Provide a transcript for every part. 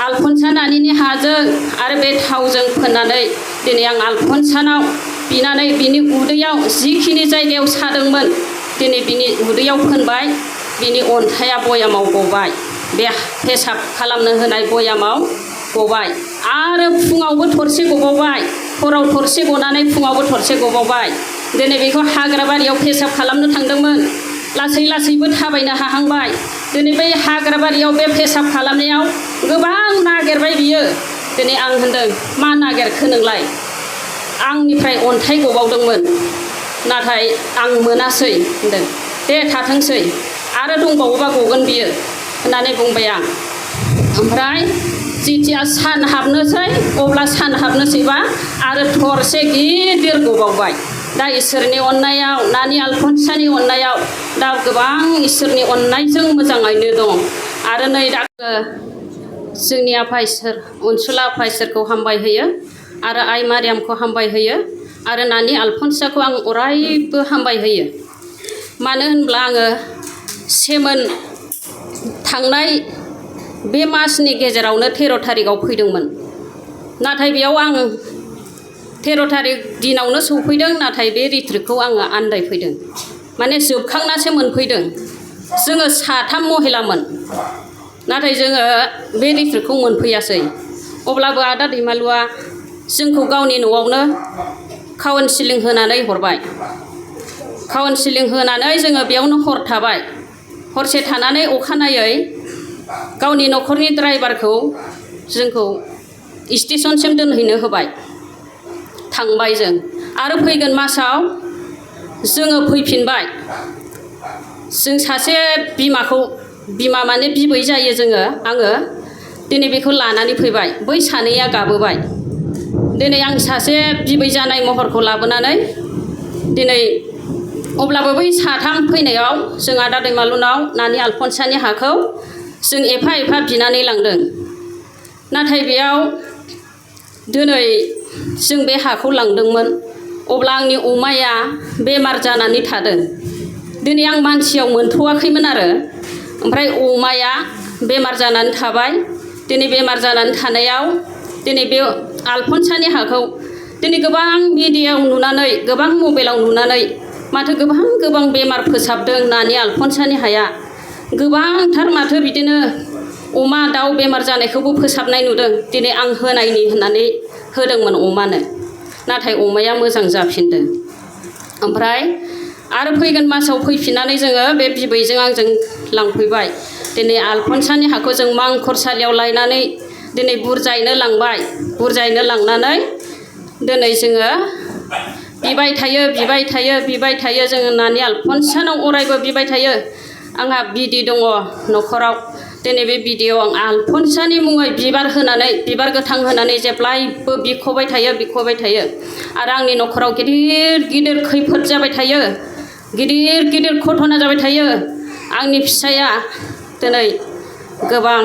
आलफनसा नानिनि हाजों आरो बे थावजों फोननानै दिनै आं आलफनसानाव बिनानै बिनि उदैयाव जिखिनि जायगायाव सादोंमोन दिनै बिनि उदैयाव फोनबाय बिनि अन्थाइया बयामाव गबाय बे पेसाब खालामनो होनाय बयामाव गबाय आरो फुङावबो थरसे गबावबाय हराव थरसे गनानै फुङावबो थरसे गबावबाय दिनै बेखौ हाग्रा बारियाव पेसाब खालामनो थांदोंमोन लासै लासैबो थाबायनो हाहांबाय दिनै बै हाग्रा बारियाव बे पेसाब खालामनायाव गोबां नागिरबाय बियो दिनै आं होनदों मा नागिरखो नोंलाय आंनिफ्राय अन्थाइ गबावदोंमोन नाथाय आं मोनासै होनदों दे थाथोंसै आरो दंबावोबा गगोन बियो होननानै बुंबाय आं ओमफ्राय जेथिया सान हाबनोसै अब्ला सान हाबनोसैबा आरो थरसे गिदिर गबावबाय दा इसोरनि अननायाव नानि आलफनसानि अननायाव दा गोबां इसोरनि अननायजों मोजाङैनो दं आरो नै दा जोंनि आफा इसोर अनसुला आफा इसोरखौ हामबाय होयो आरो आइ मारियामखौ हामबाय होयो आरो नानि आलफनसाखौ आं अरायबो हामबाय होयो मानो होनब्ला आङो सेमोन थांनाय बे मासनि गेजेरावनो 13 थारिखआव फैदोंमोन नाथाय बेयाव आं 13 थारिख दिनावनो सौफैदों नाथाय बे रिट्रिटखौ आङो आन्दायफैदों माने जोबखांनासो मोनफैदों जोङो 3 महिलामोन नाथाय जोङो बे रिट्रिटखौ मोनफैयासै अब्लाबो आदा दैमालुआ जोंखौ गावनि न'आवनो काउन्सिलिं होनानै हरबाय काउन्सिलिं होनानै जोङो बेयावनो हर थाबाय हरसे थानानै अखानायै गावनि न'खरनि ड्राइभारखौ जोंखौ स्टेशनसिम दोनहैनो होबाय थांबाय जों आरो फैगोन मासाव जोङो फैफिनबाय जों सासे बिमा माने बिबै जायो जोङो आङो दिनै बेखौ लानानै फैबाय बै सानैया गाबोबाय दिनै आं सासे बिबै जानाय महरखौ लाबोनानै दिनै अब्लाबो बै 3 फैनायाव जों आदा दैमालुनाव नानि आलफनसानि हाखौ जों एफा एफा बिनानै लांदों नाथाय बेयाव दिनै जों बे हाखौ लांदोंमोन अब्ला आंनि अमाया बेमार जानानै थादों दिनै आं मानसियाव मोनथ'वाखैमोन आरो ओमफ्राय अमाया बेमार जानानै थाबाय दिनै बेमार जानानै थानायाव दिनै बे आलफनसानि हाखौ दिनै गोबां मिडियायाव नुनानै गोबां मबाइलाव नुनानै माथो गोबां बेमार फोसाबदों नानि आलफनसानि हाया गोबांथार माथो बिदिनो अमा दाउ बेमार जानायखौबो फोसाबनाय नुदों दिनै आं होनायनि होननानै होदोंमोन अमानो नाथाय अमाया मोजां जाफिनदों ओमफ्राय आरो फैगोन मासाव फैफिननानै जोङो बे बिबैजों आंजों लांफैबाय दिनै आलफनसानि हाखौ जों मांखरसालियाव लायनानै दिनै बुरजायैनो लांबाय बुरजायैनो लांनानै दिनै जोङो बिबाय थायो जोङो नानि आलफनसानाव अरायबो बिबाय थायो आंहा बिदि दङ न'खराव दिनै बे बिदियाव आं आलफनसानि मुङै बिबार होनानै बिबार गोथां होनानै जेब्लायबो बिख'बाय थायो आरो आंनि न'खराव गिदिर खैफोद जाबाय थायो गिदिर घटना जाबाय थायो आंनि फिसाया दिनै गोबां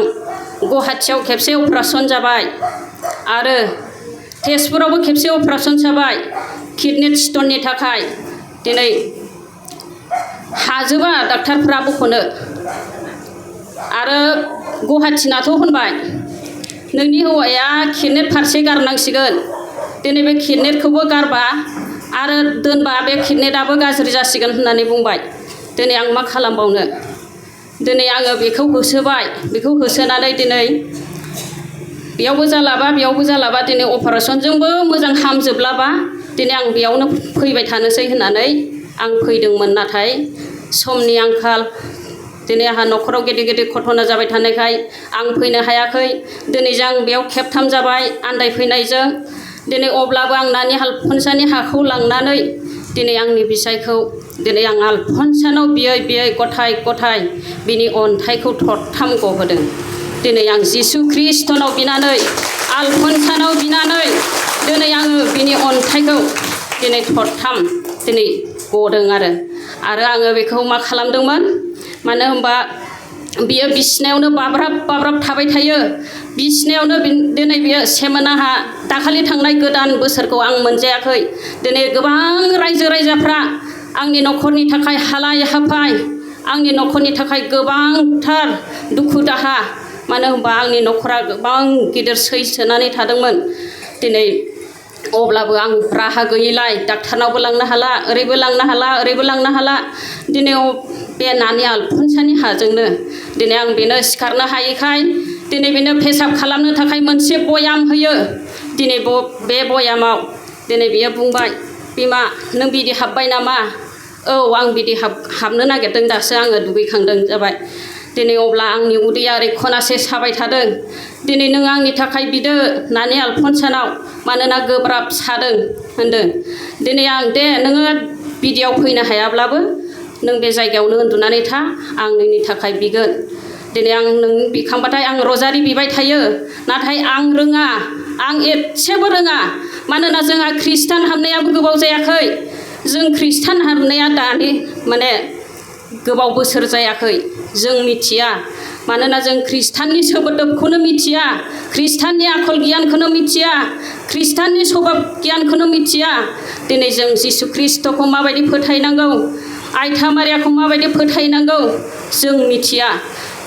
गुवाहाटियाव खेबसे अपारेसन जाबाय आरो तेजपुरावबो खेबसे अपारेसन जाबाय किडनि स्टननि थाखाय दिनै हाजोबा डाक्टारफ्रा बख'नो आरो गुवाहाटिनाथ' होनबाय नोंनि हौवाया किडनेट फारसे गारनांसिगोन दिनै बे किडनेटखौबो गारबा आरो दोनबा बे किडनेटआबो गाज्रि जासिगोन होननानै बुंबाय दिनै आं मा खालामबावनो दिनै आङो बेखौ होसोबाय बेखौ होसोनानै दिनै बेयावबो जालाबा दिनै अपारेसनजोंबो मोजां हामजोबलाबा दिनै आं बेयावनो फैबाय थानोसै होननानै आं फैदोंमोन नाथाय समनि आंखाल दिनै आंहा न'खराव गिदिर घटना जाबाय थानायखाय आं फैनो हायाखै दिनै आं बेयाव खेबथाम जाबाय आन्दायफैनायजों दिनै अब्लाबो आं नानि आलफनसानि हाखौ लांनानै दिनै आंनि बिसायखौ दिनै आं आलफनसानाव बियै गथाय बिनि अन्थाइखौ थरथाम गहोदों दिनै आं जिसु ख्रिस्टनाव बिनानै आलफनसानाव बिनानै दिनै आङो बिनि अन्थाइखौ दिनै थरथाम दिनै गदों आरो आङो बेखौ मा खालामदोंमोन मानो होनबा बियो बिसिनायावनो बाब्राब थाबाय थायो बिसिनायावनो दिनै बियो सेमोनाहा दाखालि थांनाय गोदान बोसोरखौ आं मोनजायाखै दिनै गोबां रायजोफ्रा आंनि न'खरनि थाखाय हालाय हाफाय आंनि न'खरनि थाखाय गोबांथार दुखु दाहा मानो होनबा आंनि न'खरा गोबां गिदिर सैसोनानै थादोंमोन दिनै अब्लाबो आं राहा गैयैलाय डाक्टारनावबो लांनो हाला ओरैबो लांनो हाला ओरैबो लांनो हाला दिनै बे नानि आलफनसानि हाजोंनो दिनै आं बेनो सिखारनो हायैखाय दिनै बेनो पेसाब खालामनो थाखाय मोनसे बयाम होयो दिनै बे बयामाव दिनै बेयो बुंबाय बिमा नों बिदि हाबबाय नामा औ आं बिदि हाबनो नागिरदों दासो आङो दुगैखांदों जाबाय दिनै अब्ला आंनि उदैया ओरै खनासे साबाय थादों दिनै नों आंनि थाखाय बिदो नानि आलफनसानाव मानोना गोब्राब सादों होनदों दिनै आं दे नोङो बिदियाव फैनो हायाब्लाबो नों बे जायगायावनो उन्दुनानै था आं नोंनि थाखाय बिगोन दिनै आं नों बिखांबाथाय आं रजारि बिबाय थायो नाथाय आं रोङा आं एसेबो रोङा मानोना जोंहा ख्रिस्टान हाबनायाबो गोबाव जायाखै जों ख्रिस्टान हाबनाया दानि माने गोबाव बोसोर जायाखै जों मिथिया मानोना जों ख्रिस्टाननि सोमोन्दोखौनो मिथिया ख्रिस्टाननि आखल गियानखौनो मिथिया ख्रिस्टाननि स्वभाब गियानखौनो मिथिया दिनै जों जिसु ख्रिस्ट'खौ माबायदि फोथायनांगौ आइथा मारियाखौ माबायदि फोथायनांगौ जों मिथिया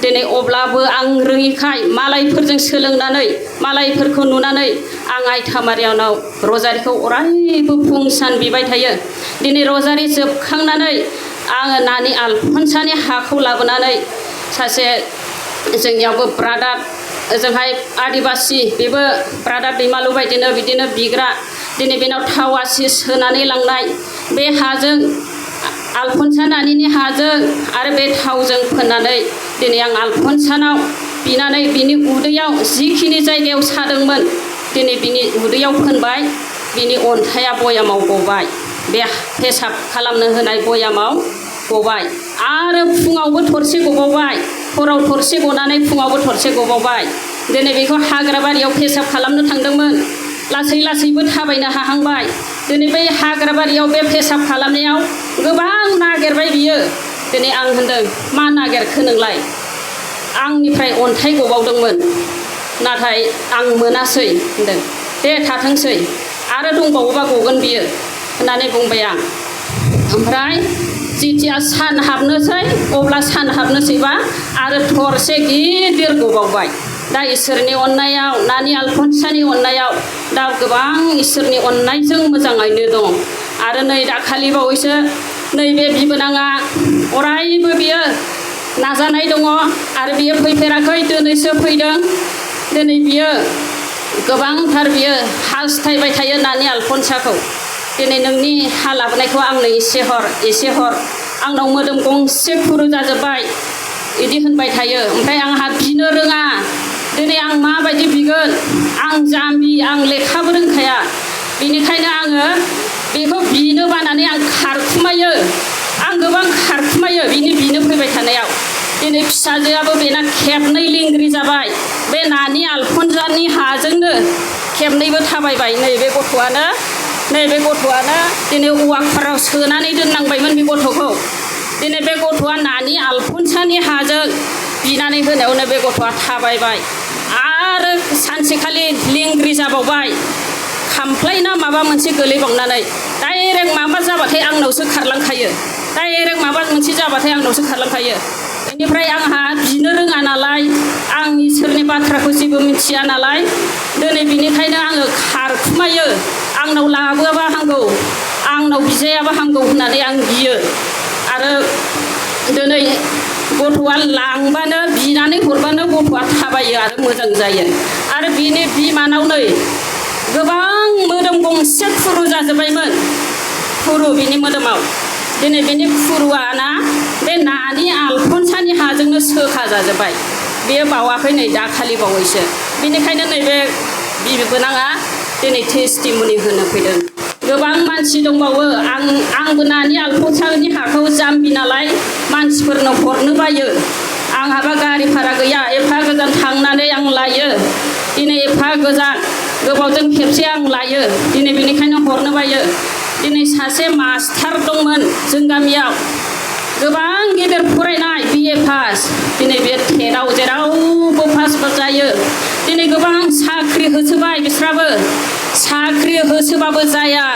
दिनै अब्लाबो आं रोङिखाय मालायफोरजों सोलोंनानै मालायफोरखौ नुनानै आं आइथा मारियानाव रजारिखौ अरायबो फुं सान बिबाय थायो दिनै रजारि जोबखांनानै आङो नानि आलफनसानि हाखौ लाबोनानै सासे जोंनियावबो ब्रादार ओजोंहाय आदिबासि बेबो ब्रादार दैमालु बायदिनो बिदिनो बिग्रा दिनै बेनाव थाव आसि सोनानै लांनाय बे हाजों आलफनसा नानिनि हाजों आरो बे थावजों फोननानै दिनै आं आलफनसानाव बिनानै बिनि उदैयाव जिखिनि जायगायाव सादोंमोन दिनै बिनि उदैयाव फोनबाय बिनि अन्थाइया बयामाव गबाय बे पेसाब खालामनो होनाय बयामाव गबाय आरो फुङावबो थरसे गबावबाय हराव थरसे गनानै फुङावबो थरसे गबावबाय दिनै बेखौ हाग्राबारियाव पेसाब खालामनो थांदोंमोन लासै लासैबो थाबायनो हाहांबाय दिनै बै हाग्राबारियाव बे पेसाब खालामनायाव गोबां नागिरबाय बियो दिनै आं होनदों मा नागिरखो नोंलाय आंनिफ्राय अन्थाइ गबावदोंमोन नाथाय आं मोनासै होनदों दे थाथोंसै आरो दंबावोबा गगोन बियो होननानै बुंबाय आं ओमफ्राय जेथिया सान हाबनोसै अब्ला सान हाबनोसैबा आरो थरसे गिदिर गबावबाय दा इसोरनि अननायाव नानि आलफनसानि अननायाव दा गोबां इसोरनि अननायजों मोजाङैनो दं आरो नै दाखालि बावैसो नैबे बिबोनाङा अरायबो बियो नाजानाय दङ आरो बियो फैफेराखै दिनैसो फैदों दिनै बियो गोबांथार बियो हास्थायबाय थायो नानि आलफनसाखौ दिनै नोंनि हा लाबोनायखौ आंनो एसे हर आंनाव मोदोम गंसे खुरु जाजोब्बाय बिदि होनबाय थायो ओमफ्राय आंहा बिनो रोङा दिनै आं माबायदि बिगोन आं जाम्बि आं लेखाबो रोंखाया बेनिखायनो आङो बेखौ बिनो बानानै आं खारखुमायो आं गोबां खारखुमायो बिनो फैबाय थानायाव दिनै फिसाजोआबो बेना खेबनै लिंग्रि जाबाय बे नानि आलफनसानि हाजोंनो खेबनैबो थाबायबाय नैबे गथ'आनो दिनै औवाफोराव सोनानै दोननांबायमोन बे गथ'खौ दिनै बे गथ'आ नानि आलफनसानि हाजों बिनानै होनायावनो बे गथ'आ थाबायबाय आरो सानसेखालि लिंग्रि जाबावबाय खामफ्लाय ना माबा मोनसे गोलैबावनानै डाइरेक्ट माबा जाबाथाय आंनावसो खारलांखायो बेनिफ्राय आंहा बिनो रोङा नालाय आं इसोरनि बाथ्राखौ जेबो मिथिया नालाय दिनै बिनिखायनो आङो खारखुमायो आंनाव लाबोआबा हामगौ आंनाव बिजायाबा हामगौ होननानै आं गियो आरो दिनै गथ'आ लांबानो बिनानै हरबानो गथ'आ थाबायो आरो मोजां जायो आरो बिनि बिमानाव नै गोबां मोदोम गंसे खुरु जाजोब्बायमोन बिनि मोदोमाव दिनै बिनि खुरुआना बे नानि आलफनसानि हाजोंनो सोखा जाजोब्बाय बेयो बावाखै नै दाखालि बावैसो बेनिखायनो नैबे बिबोनाङा दिनै टेस्टिमनि होनो फैदों गोबां मानसि दंबावो आंबो नानि आलफनसानि हाखौ जाम्बि नालाय मानसिफोरनो हरनो बायो आंहाबा गारि भारा गैया एफा गोजान थांनानै आं लायो दिनै एफा गोजान गोबावजों खेबसे आं लायो दिनै बेनिखायनो हरनो बायो दिनै सासे मास्टार दंमोन जों गामियाव गोबां गेदेर फरायनाय BA पास दिनै बे टेटआव जेरावबो पास जायो दिनै गोबां साख्रि होसोबाय बिस्राबो साख्रि होसोबाबो जाया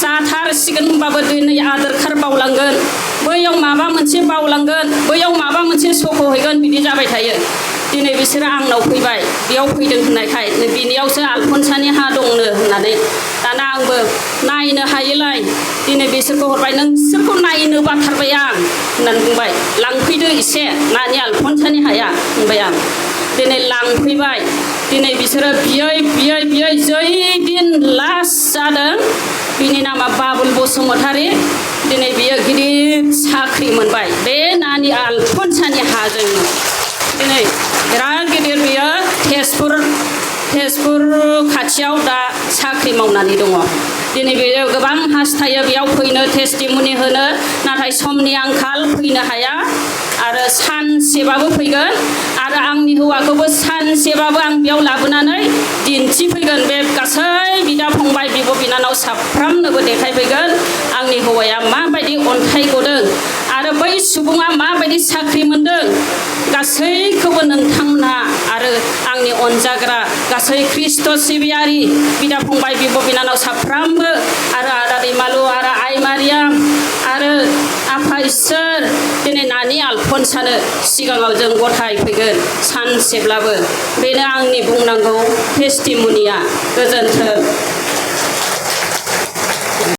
जाथारसिगोन होनबाबो दिनै आधार कार्ड बावलांगोन बैयाव माबा मोनसे बावलांगोन बैयाव माबा मोनसे सख'हैगोन बिदि जाबाय थायो दिनै बिसोरो आंनाव फैबाय बेयाव फैदों होननायखाय बिनियावसो आलफनसानि हा दंनो होननानै दाना आंबो नायनो हायोलाय दिनै बिसोरखौ हरबाय नोंसोरखौ नायनो बाथारबाय आं होननानै बुंबाय लांफैदो एसे नानि आलफनसानि हाया बुंबाय आं दिनै लांफैबाय दिनै बिसोरो बियै जै दिन लास्ट जादों बिनि नामा बाबुल बसुमतारी दिनै बियो गिदिर साख्रि मोनबाय बे नानि आलफनसानि हाजोंनो दिनै बिराद गिदिर बियो तेजपुर खाथियाव दा साख्रि मावनानै दङ दिनै बियो गोबां हास्थायो बेयाव फैनो टेस्टिमनि होनो नाथाय समनि आंखाल फैनो हाया आरो सानसेबाबो फैगोन आरो आंनि हौवाखौबो सानसेबाबो आं बेयाव लाबोनानै दिन्थिफैगोन बे गासै बिदा फंबाय बिब' बिनानाव साफ्रामनोबो देखायफैगोन आंनि हौवाया माबायदि अन्थाइ गदों आरो बै सुबुङा माबायदि साख्रि मोनदों गासैखौबो नोंथांमोनहा आरो आंनि अनजाग्रा गासै ख्रिस्ट' सिबियारि बिदा फंबाय बिब' बिनानाव साफ्रामबो आरो आदा दैमालु आरो आइ मारियाम आरो आफा इसोर दिनै नानि आलफनसानो सिगाङाव जों गथायफैगोन सानसेब्लाबो बेनो आंनि बुंनांगौ टेस्टिमनिया गोजोन्थों।